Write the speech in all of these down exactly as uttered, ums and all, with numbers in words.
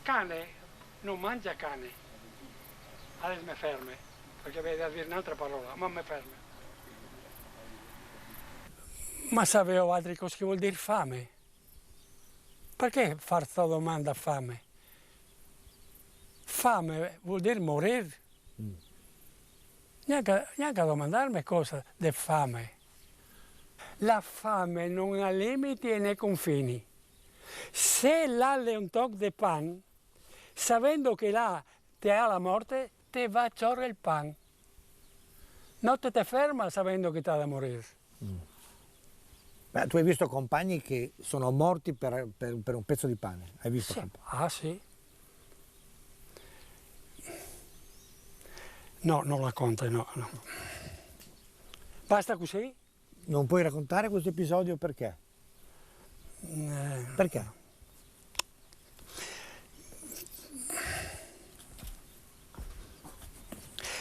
Cane non mangia cane. Adesso me ferme, perché vedi a dire un'altra parola, ma me ferme. Ma sapeu altri cosa che vuol dire fame? Perché far sta domanda fame? Fame vuol dire morir. Gnanca, gnanca domandarme cosa de fame. La fame non ha limiti e né confini. Se l'ale un toc de pan, savendo che là te ha la morte, te va a ciorre il pan. No te te ferma savendo che te ha da morir. Ma tu hai visto compagni che sono morti per, per- per un pezzo di pane? Hai visto Sì. compagni? Ah, sì. No, non la conta, no, no. Basta così? Non puoi raccontare questo episodio perché? Eh, Perché?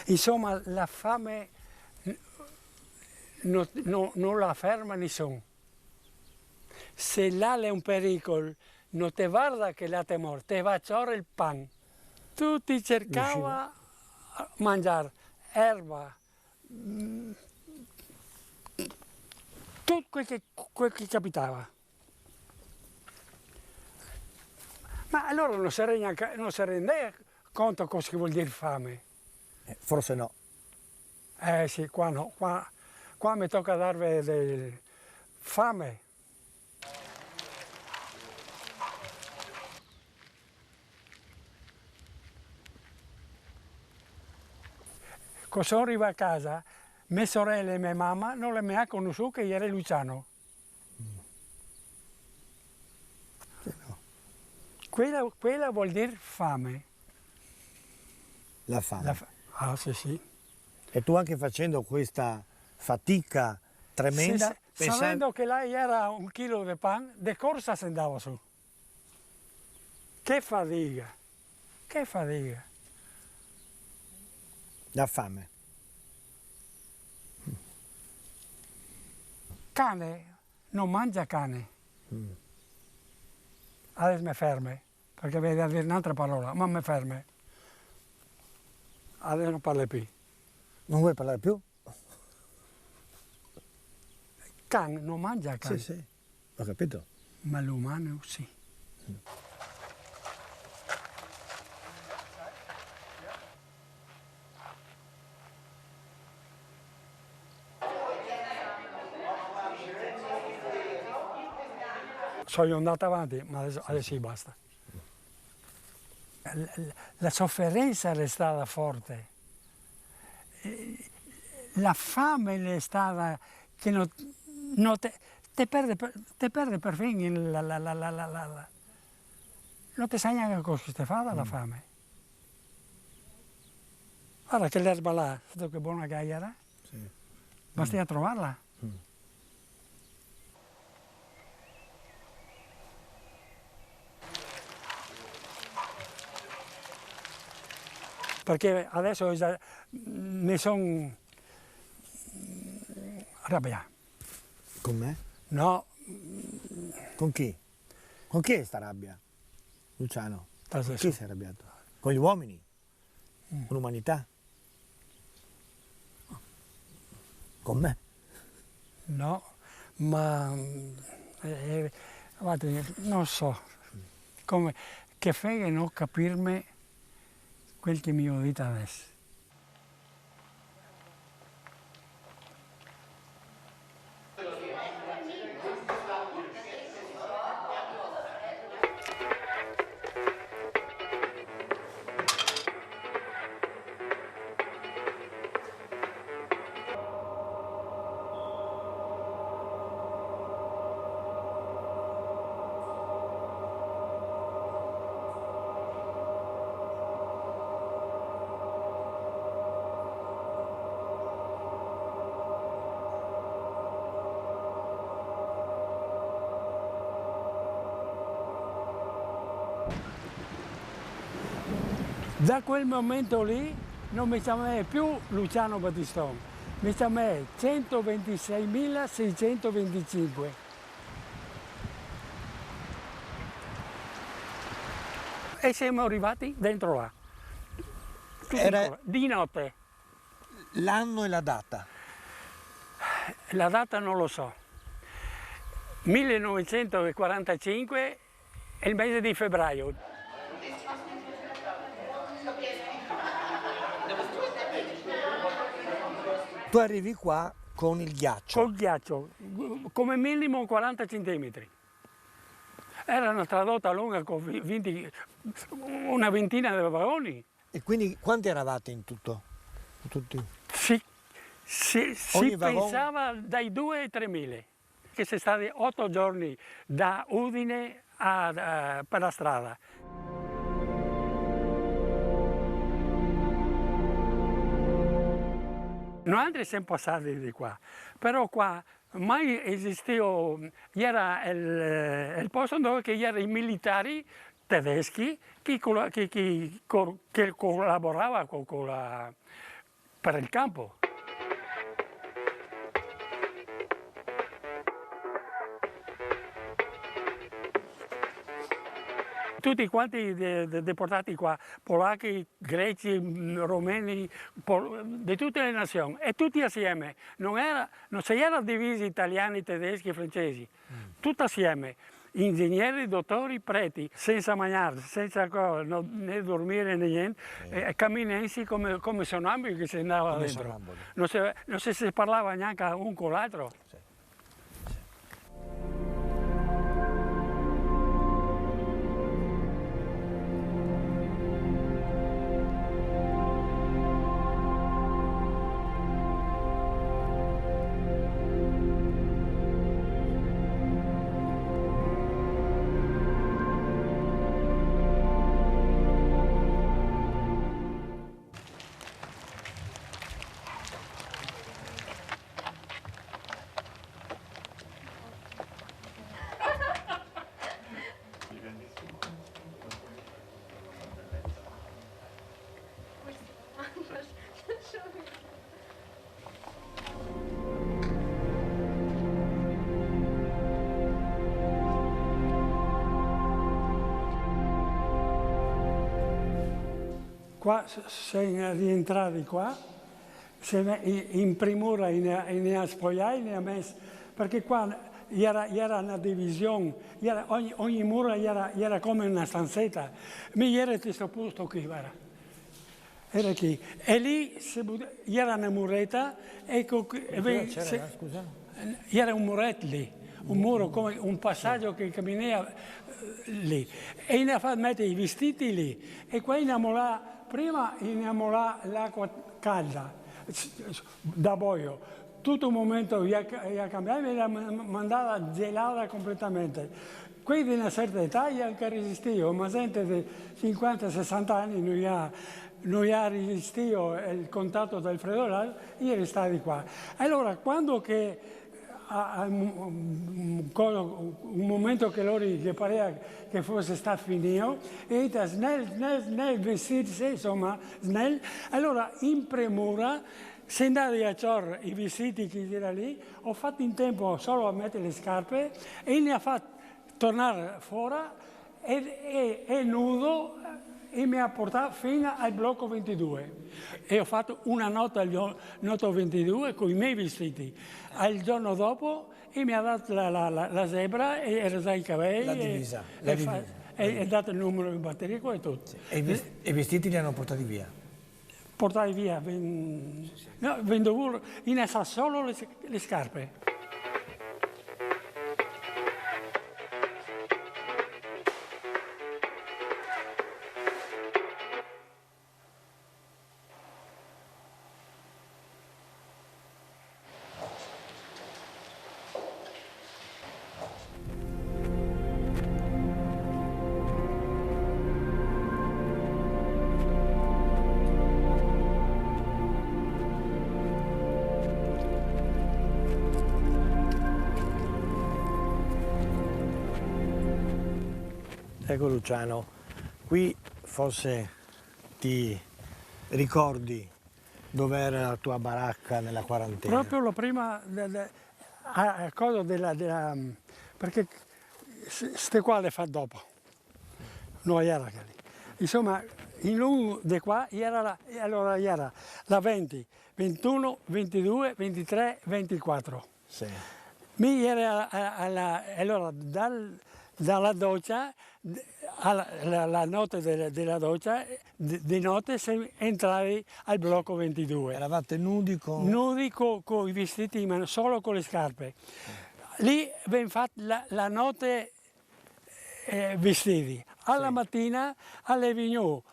Insomma, la fame no, no, non la ferma nessuno. Se l'ale è un pericolo, non te guarda che là te morte, te va a ciorre il pan. Tutti cercava mangiare erba, mm, tutto quel che, quel che capitava. Ma allora non si rende, non si rende conto cosa che vuol dire fame. Eh, forse no. Eh sì, qua no, qua, qua mi tocca darvi del fame. Quando sono arrivato a casa, mia sorella e mia mamma non le mi ha conosciuto che ero Luciano. Quella, quella vuol dire fame. La fame. La fa- ah, sì, sì. E tu anche facendo questa fatica tremenda, Sì, sì, sapendo che là era un chilo di pan, de corsa se andava su. Che fatica, che fatica. La fame. Cane non mangia cane. Adesso mi ferme, perché vedi a dire un'altra parola, ma mi ferme. Adesso non parlo più. Non vuoi parlare più? Can non mangia cane, Sì, sì. Ho capito. Ma l'umano sì. Sono andato avanti, ma adesso, adesso sì, basta. La, la sofferenza è stata forte. Eh, la fame è stata che non, non te, te perde, per- te perde perfino la, la, la, la, la, la- la- non te sa neanche cosa che te fa la fame. Guarda che l'erba là, sento che buona che era, Sì. basta a trovarla. Perché adesso già ne sono arrabbiato. Con me? No, Con chi? Con chi è sta rabbia? Luciano, sta con chi sei arrabbiato? Con gli uomini? Con l'umanità? Con me? No, ma eh, guarda, non so come che fai a non capirmi quel che mi ho detto adesso. Da quel momento lì non mi chiamava più Luciano Battistone, mi chiamava centoventiseimilaseicentoventicinque. E siamo arrivati dentro là. Tutti Era- ancora, di notte. L'anno e la data. La data non lo so. millenovecentoquarantacinque è il mese di febbraio. Tu arrivi qua con il ghiaccio. Col ghiaccio, come minimo quaranta centimetri. Era una tradotta lunga con venti, una ventina di vagoni. E quindi quanti eravate in tutto? Tutti? Si, si, si Ogni vagon- pensava dai due ai tremila, che si è stati otto giorni da Udine a, a- per la strada. Noi altri siamo passati di qua, però qua mai esisteva, era il, il posto dove che erano i militari tedeschi che, colla- che, che cor- che collaborava con, con la, per il campo. Tutti quanti de- de- deportati qua, polacchi, greci, mm, romeni, pol- di tutte le nazioni, e tutti assieme. Non, era, non si era divisi italiani, tedeschi, francesi, tutti assieme. Ingegneri, dottori, preti, senza mangiare, senza co- no- né dormire né niente, e, e camminensi come, come sonambuli che si andava Come dentro. Sonambuli. Non si, non si, si parlava neanche un con l'altro. Qua s- siamo rientrati qua, siamo in, in primura in, in a spogliai, in a messa, perché qua era, era una divisione, era ogni, ogni mura era, era come una stanzetta. Mi era questo posto qui, guarda. Era qui. E lì si but- era una muretta, ecco qui. E vedi, C'era, se- là, scusa? Era un muret lì, un muro, come un passaggio che camminava eh, lì. E ne ha fatto mettere i vestiti lì. E qua ne ha mollato, prima ne ha mollato l'acqua calda, s- s- da boio. Tutto un momento gli ha, gli ha cambiato e l'ha ma- mandata gelata completamente. Quelli di una certa età gli ha anche resistito, ma gente di cinquanta sessanta anni non gli ha, non gli ha resistito il contatto del freddo, là, gli è restati qua. Allora, quando che a, a un, un- un coso- un momento che loro gli pareva che fosse stato finito, e dice: "Snel, snel, snel, vestirsi", insomma, snel. Allora, in premura, si è andati a cior i vestiti che c'era lì, ho fatto in tempo solo a mettere le scarpe e ne ha fatto tornare fuori e, e, e nudo e mi ha portato fino al blocco ventidue. E ho fatto una notte al gio- notte ventidue con i miei vestiti. Al giorno dopo e mi ha dato la, la, la, la zebra e era già i capelli. La e- divisa, la e fa- divisa. E, e dato il numero di matricola e tutto. E i ves- e i vestiti li hanno portati via? Portai via, ven- no, vendo pure, in essa solo le, le scarpe. Ecco Luciano, qui forse ti ricordi dove era la tua baracca nella quarantena? Proprio la prima, de- de- a, a cosa della, della- perché s- ste qua le fa dopo, non era che lì. Insomma, in un de qua era la, e allora era la venti, ventuno, ventidue, ventitré, ventiquattro. Sì. Mi ero a, a, alla, allora dal, dalla doccia, alla, la, la notte della, della doccia, di, di notte si entravi al blocco ventidue. Eravate nudi con... Nudi con i vestiti in mano, solo con le scarpe. Lì abbiamo fatto la, la notte eh, vestiti. Alla Sì. Mattina alle Vigneault,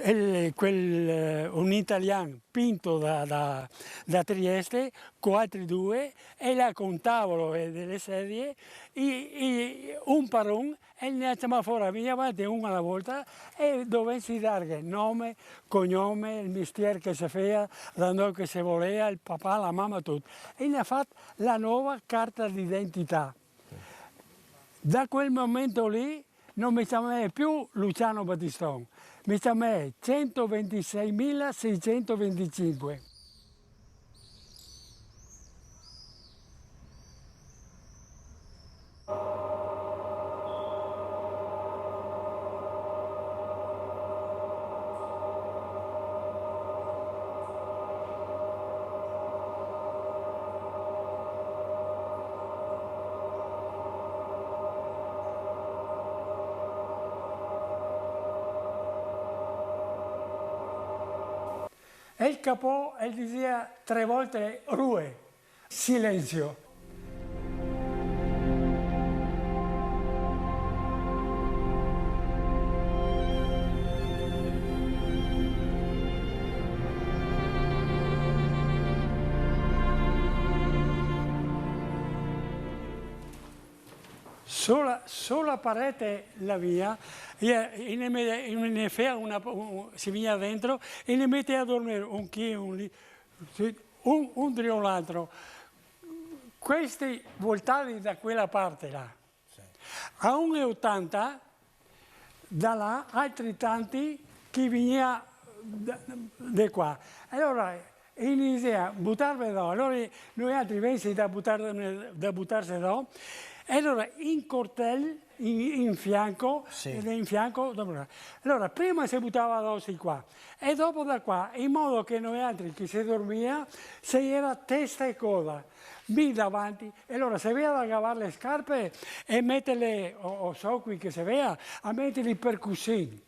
el- quel, eh, un italiano pinto da, da- da Trieste con altri due e là con un tavolo e delle sedie i- i- un par un e ne ha chiamato fuori, veniva avanti uno alla volta e dovessi dare nome, cognome, il mestiere che si faceva, da noi che si voleva, il papà, la mamma, tutto. E ne ha fatto la nuova carta d'identità. Da quel momento lì non mi chiamai più Luciano Battiston, mi chiamai centoventiseimilaseicentoventicinque. E il capo el diceva tre volte rue, silenzio. Sola, sola parete la mia, e, e ne, me- e ne fea una, un- si veniva dentro e ne metteva a dormire un qui, un lì, sì, un, un drio l'altro. Questi voltati da quella parte là. A un e ottanta da là, altri tanti che veniva da, da qua. Allora inizia a buttarmi da, allora noi altri pensi da, buttar, da buttarsi da, e allora in cortel, in, in fianco, Sì. ed è in fianco, allora prima si buttava da sti qua e dopo da qua, in modo che noi altri che si dormia, si era testa e coda, mi davanti, e allora si aveva da cavare le scarpe e metterle, o, o so qui che si aveva, a metterli per cuscini.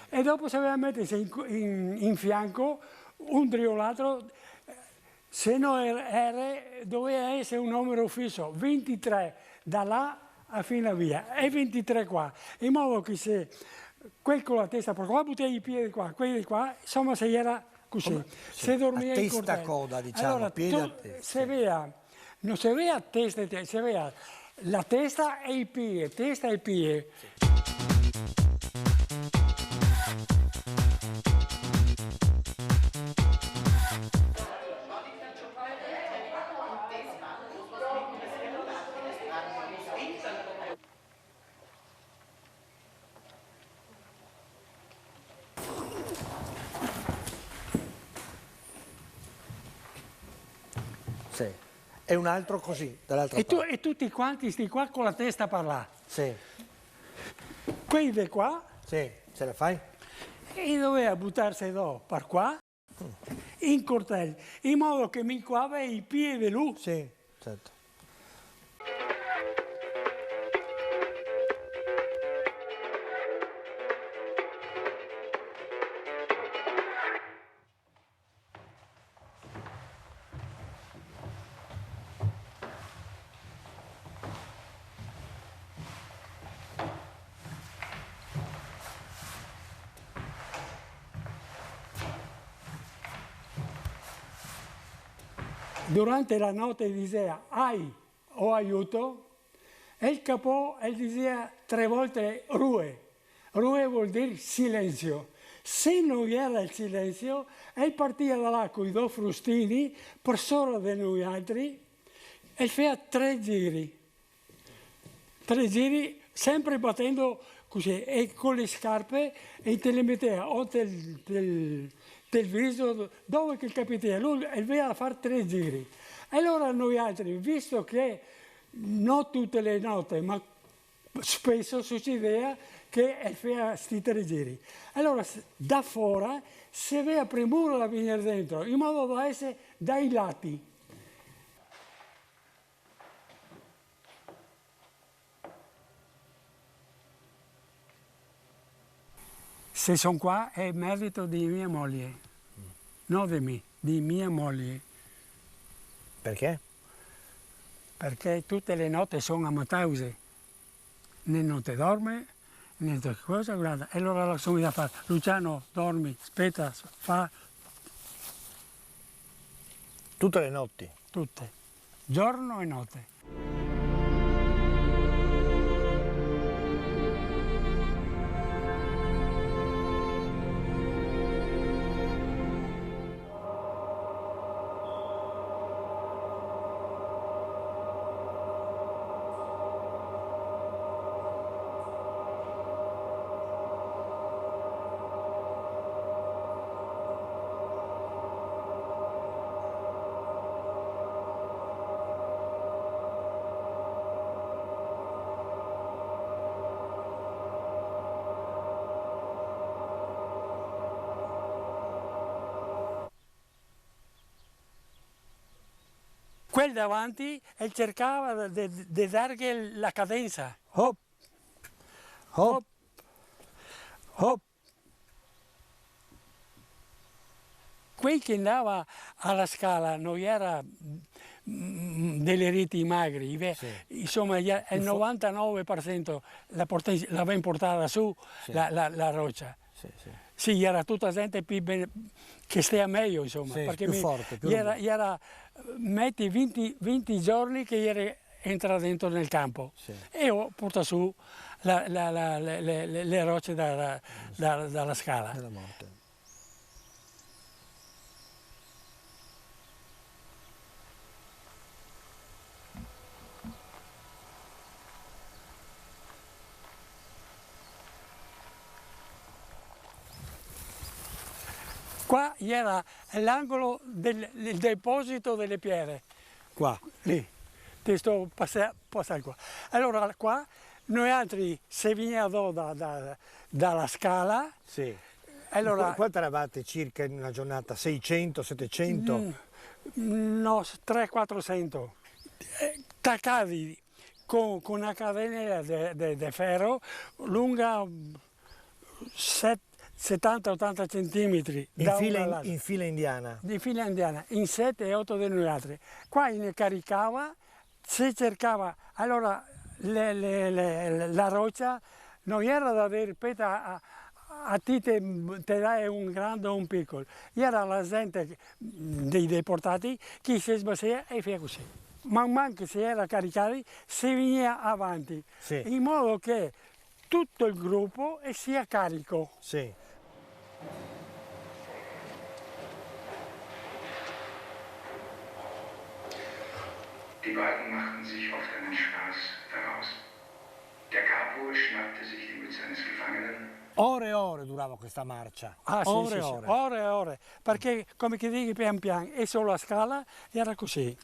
E dopo si aveva da mettersi in, in- in fianco un drio l'altro, se no er- era, doveva essere un numero fisso, ventitré da là a fine via e ventitré qua, in modo che se quel con la testa per qua, buttava i piedi qua, quelli qua, insomma si era così, si dormia a in testa cortile. Coda, diciamo, Allora, piedi a tu- testa. Si aveva, non si aveva testa e testa, si aveva la testa e i piedi, testa e piedi. Sì. E un altro così, dall'altra E, tu- parte. E tutti quanti sti qua con la testa per là. Sì, Quei di qua sì, ce la fai? e doveva buttarsi da per qua, in cortile, in modo che mi qua aveva i piedi di lui. Sì, certo. Durante la notte diceva ai o aiuto, e il capo el diceva tre volte rue. Rue vuol dire silenzio. Se non era il silenzio, el partia da là con i due frustini per sopra di noi altri e fea tre giri. Tre giri, sempre battendo così, e con le scarpe e te le metteva o del, del, del viso, dove che capitava. Lui e aveva da fare tre giri. E allora noi altri, visto che non tutte le notte, ma Spesso succedeva che el fea sti tre giri. Allora, s-, da fora se avea premura da venire dentro, in modo da essere dai lati. Se son qua è merito di mia moglie, no di me, di mia moglie. Perché? Perché tutte le notte son a Matause, né non te dorme, né te cosa, guarda, e allora la son da fare, Luciano, dormi, speta, fa. Tutte le notti? Tutte, giorno e notte. Quel davanti el cercava de, de, de darghe la cadenza. Hop, hop, hop. Quei che andava alla scala non era mm, delle reti magri, ve- Sì. Insomma, ja- il novantanove per cento la porta- l'aveva portata su la, la- la roccia. Sì, sì. Sì, era tutta gente più ben- che stea meglio, insomma, Sì, perché più mi- forte, più era, lungo. Era, metti venti, venti giorni che eri entra dentro nel campo Sì. e ho portato su la- la- la- le, le- le- le rocce da- da- da- dalla scala. Della morte. Qua era l'angolo del, del deposito delle pietre. Qua. Lì, ti sto passando qua. Allora qua noi altri se veniva da, da- dalla scala. Sì. Allora, Qu- Quanto eravate circa in una giornata? seicento, settecento? Mm, no, tre quattrocento. Eh, taccati con, con una cadenella di ferro lunga mm, set- settanta ottanta centimetri In, da fila, una in- all'altra. In fila indiana? Di fila indiana, in sette e otto di noi altri. Qua ne caricava, si cercava, allora le- le- le- la roccia non era da dire, aspetta, a, a ti te, te dai un grande o un piccolo, era la gente dei deportati che si sbatteva e via così. Man mano che si era caricati, si veniva avanti, Sì. In modo che tutto il gruppo e sia carico. Sì. Die beiden machten sich oft einen Spaß daraus. Der Kapo schnappte sich die Mütze eines Gefangenen. Ore e ore durava questa marcia. Ah, sì, ore sì, e sì. Ore. Ore e ore, perché come che dici pian pian, e solo a scala era così.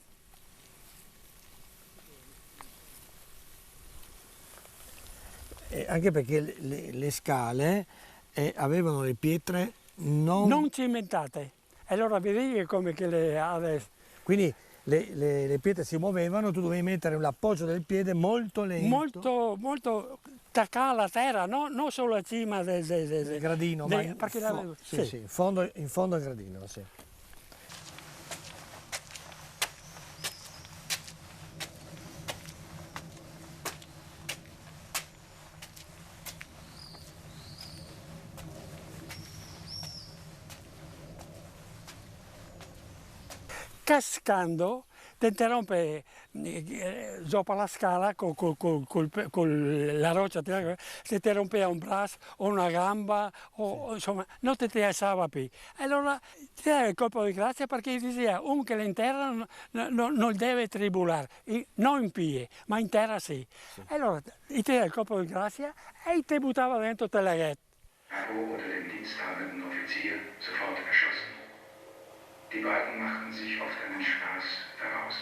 Eh, anche perché le, le- le scale eh, avevano le pietre non... Non cimentate. E allora vedi che come che le adesso. Quindi le, le- le pietre si muovevano, tu dovevi mettere l'appoggio del piede molto lento. Molto, molto attaccata alla terra, no? Non solo a cima del, del- del- Del gradino, del- ma in perché fo- l'avevo- sì, sì, in fondo, in fondo al gradino, sì. Cascando, te interrompe eh, dopo la scala con, con- con- con- con la roccia, te, se ti rompeva un braccio o una gamba, o, o insomma, non ti, ti alzava più. E allora ti dava il colpo di grazia perché diceva, un che l'è in terra non, non- non deve tribolare, i- non in piedi, ma in terra sì. E allora ti dava il colpo di grazia e ti buttava dentro te la ghetta. Kapo oder dem diensthabenden Offizier sofort erschossen. Die beiden machten sich oft einen Spaß daraus.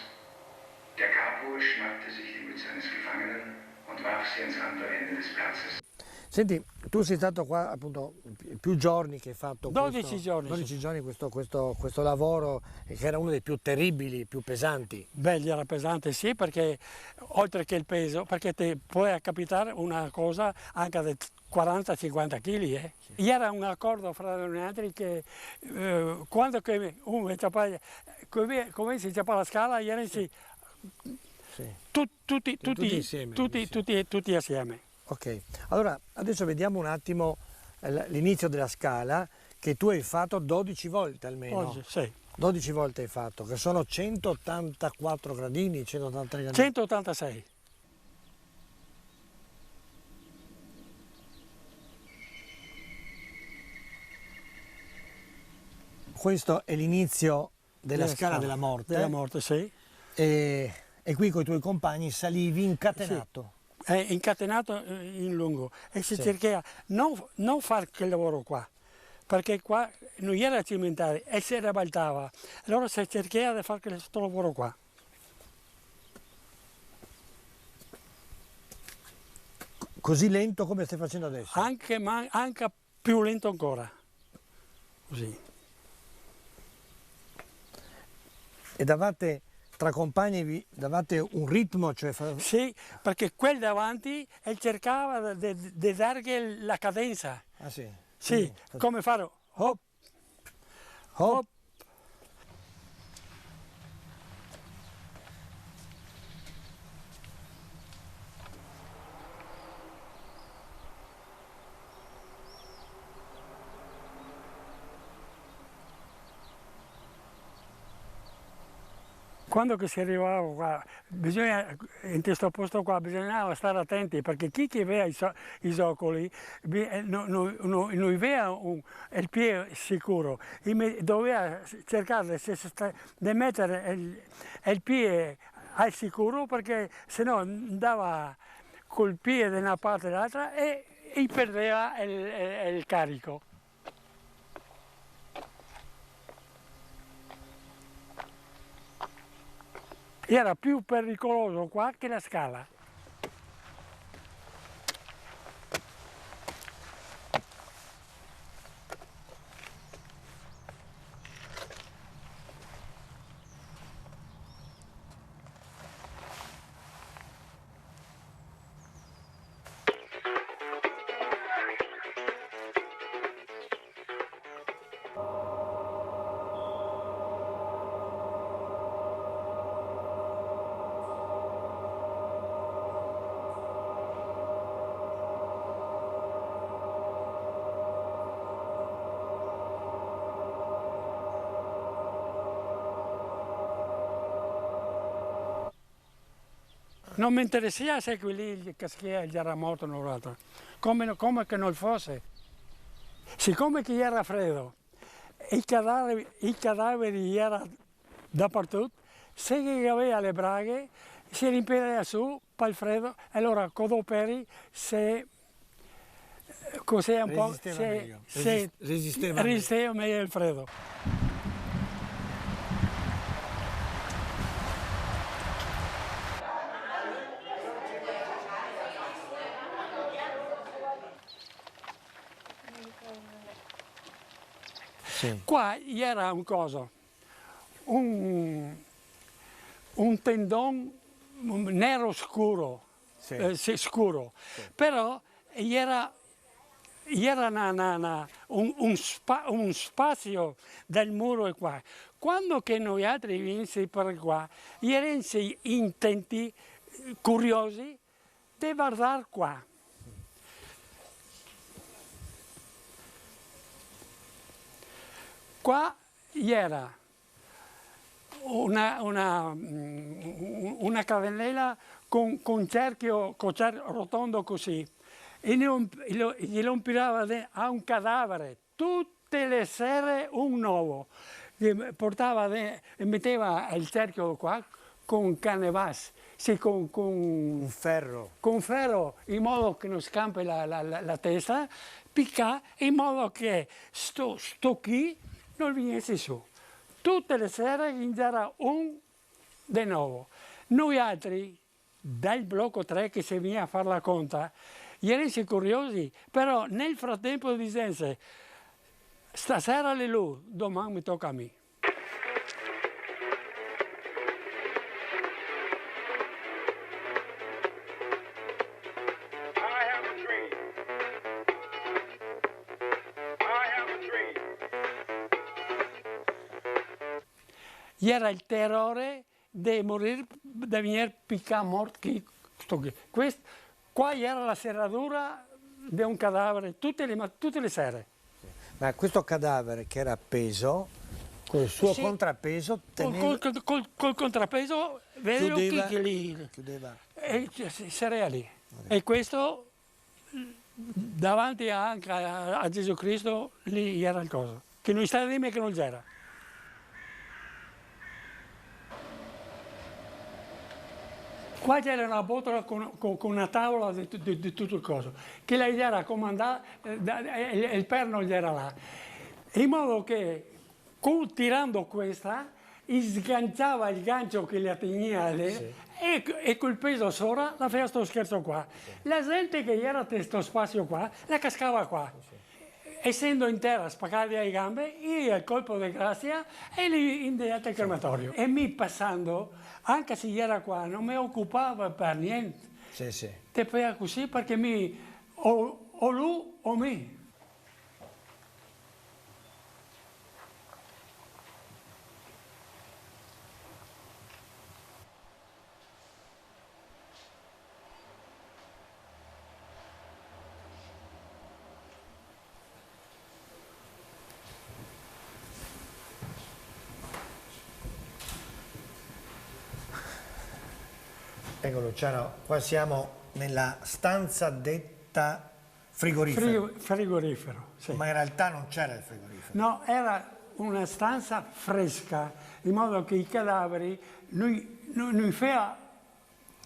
Der Kapo schnappte sich die Mütze eines Gefangenen und Marxians and the Leninist Platzes. Senti, tu sei stato qua appunto pi- più giorni che hai fatto Dodici questo, giorni, sì. dodici giorni questo, questo, questo lavoro, eh, che era uno dei più terribili, più pesanti. Beh, era pesante, sì, perché oltre che il peso, perché ti può capitare una cosa anche di quaranta cinquanta chili, eh. Era un accordo fra noi altri che eh, quando che uno ciappa, come, come si ciappa la scala, ieri sì, Sì. tu- tutti, tutti, Tutti insieme, tutti, sì. tutti, tutti assieme. Ok, allora adesso vediamo un attimo eh, l- l'inizio della scala che tu hai fatto dodici volte almeno. Oggi, sì. dodici volte hai fatto, che sono centottantaquattro gradini, centottantatré gradini. centottantasei. Questo è l'inizio della Della scala scala. Della morte. Della morte, sì. E, e qui con i tuoi compagni salivi incatenato. È incatenato eh, in lungo e si Sì. cercava non, non fare quel lavoro qua, perché qua non era cimentare e si ribaltava. Allora si cercava di fare questo lavoro qua, Così lento come stai facendo adesso. anche, ma, anche più lento ancora. Così. E davate tra compagni, vi, davate un ritmo, cioè fa- Sì, perché quel davanti e cercava di, di dargli la cadenza. Ah sì. Sì, come fare? Hop, Hop. Quando che si arrivava qua, bisogna, in questo posto qua bisognava stare attenti, perché chi che aveva i, so- i zoccoli vi- eh, no- no- no- non aveva un- il piede sicuro, e me- doveva cercare di, se- se- di mettere il, il piede al sicuro, perché se no andava col piede da una parte all'altra e, e perdeva il, il- il carico. Era più pericoloso qua che la scala. Non mi interessava se quelli che era morto o un altro, come, come che non fosse. Siccome che era freddo, i cadaveri, i cadaveri erano dappertutto, se che aveva le braghe si rimpinava su per il freddo e allora con due peri se così un po' Resisteva se, meglio. se Resist- resisteva meglio. Resisteva meglio il freddo. Sì. Qua era un coso, un, un tendon nero scuro, Sì. eh, sì, scuro, però era, era una- una- una- un, un spa- un spazio del muro e qua. Quando che noi altri vinsi per qua, eravamo intenti, curiosi di guardare qua. Qua era una, una, mm, una cadenella con, con cerchio, con cer- rotondo così. E gli lo, lo- gli lo impilava de- a un cadavere tutte le sere un nuovo. Gli portava de- e metteva il cerchio qua con canevas, sì, con, con Un ferro. con ferro in modo che non scampi la, la- la- la testa, picca in modo che sto, sto qui non venisse su. Tutte le sere in era un di nuovo. Noi altri Dal blocco tre che si venia a far la conta, i eri curiosi, però nel frattempo disense, stasera l'è lu, doman mi toca a mi. Iera il terrore de morir, de vegner picà mort chi, sto chi. Quest, qua iera la serradura de un cadavere tute le, ma-, tute le sere. Ma questo cadavere che era appeso, col suo Sì. Contrappeso, Col, teneva... Col, col, col contrapeso, vedo Chiudeva, chi che lì. Chiudeva. E se, se era lì. E questo davanti anche a, a Gesù Cristo, lì iera il coso. Che no sta a dirme che no c'era. Qua c'era una botola con, con, con una tavola di, di, di tutto il coso, che la iera comandata, eh, da- e, e il perno iera là. In modo che, con, tirando questa, sganciava il gancio che la tenia lì, e, e col peso sopra la faceva sto scherzo qua. La gente che iera in sto spazio qua, la cascava qua. Essendo in terra, spaccava le gambe, i al colpo de grazia e li invià al crematorio. E mi passando, anche se iera qua, no me ocupava per niente. Sì, sì. Te fea così perché mi, o, o lu o mi. Ecco Luciano, qua siamo nella stanza detta frigorifero. Frigo- frigorifero, sì. Ma in realtà non c'era il frigorifero. No, era una stanza fresca, in modo che i cadaveri no, no, no fea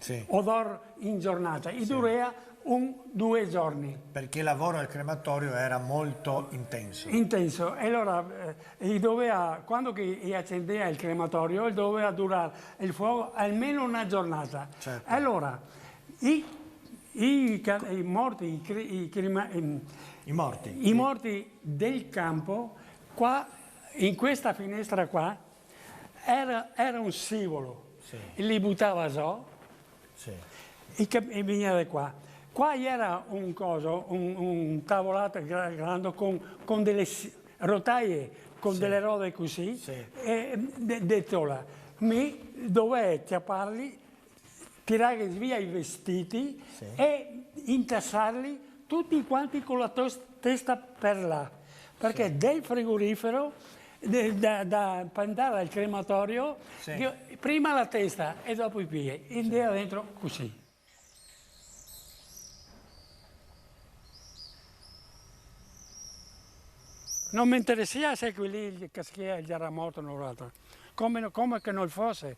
Sì. odor in giornata, i durea un, due giorni. Perché il lavoro al crematorio era molto intenso. Intenso. E allora, eh, i dovea, quando che i accendea il crematorio, doveva durare il fuoco almeno una giornata. Certo. Allora, i, i ca- i morti, i cri- i crema- ehm, I morti. i morti del campo, qua, in questa finestra qua, era, era un sivolo. Sì. Li buttava giù, Sì. e che- e veniva da qua. Qua era un coso, un, un tavolato gra- grande con, con delle si- rotaie, con Sì. Delle robe così, Sì. e de, de tola. Mi dovea chiapparli, tirare via i vestiti Sì. E intasarli tutti quanti con la tos- testa per là, perché del frigorifero, de- da, da, per andare al crematorio, Sì. Io- prima la testa e dopo i piedi, andava dentro così. Non mi interessa se quelli che schia era morto o no, l'altro. Come, come che non fosse.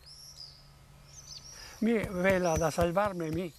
Mi, vela da salvarmi, mi.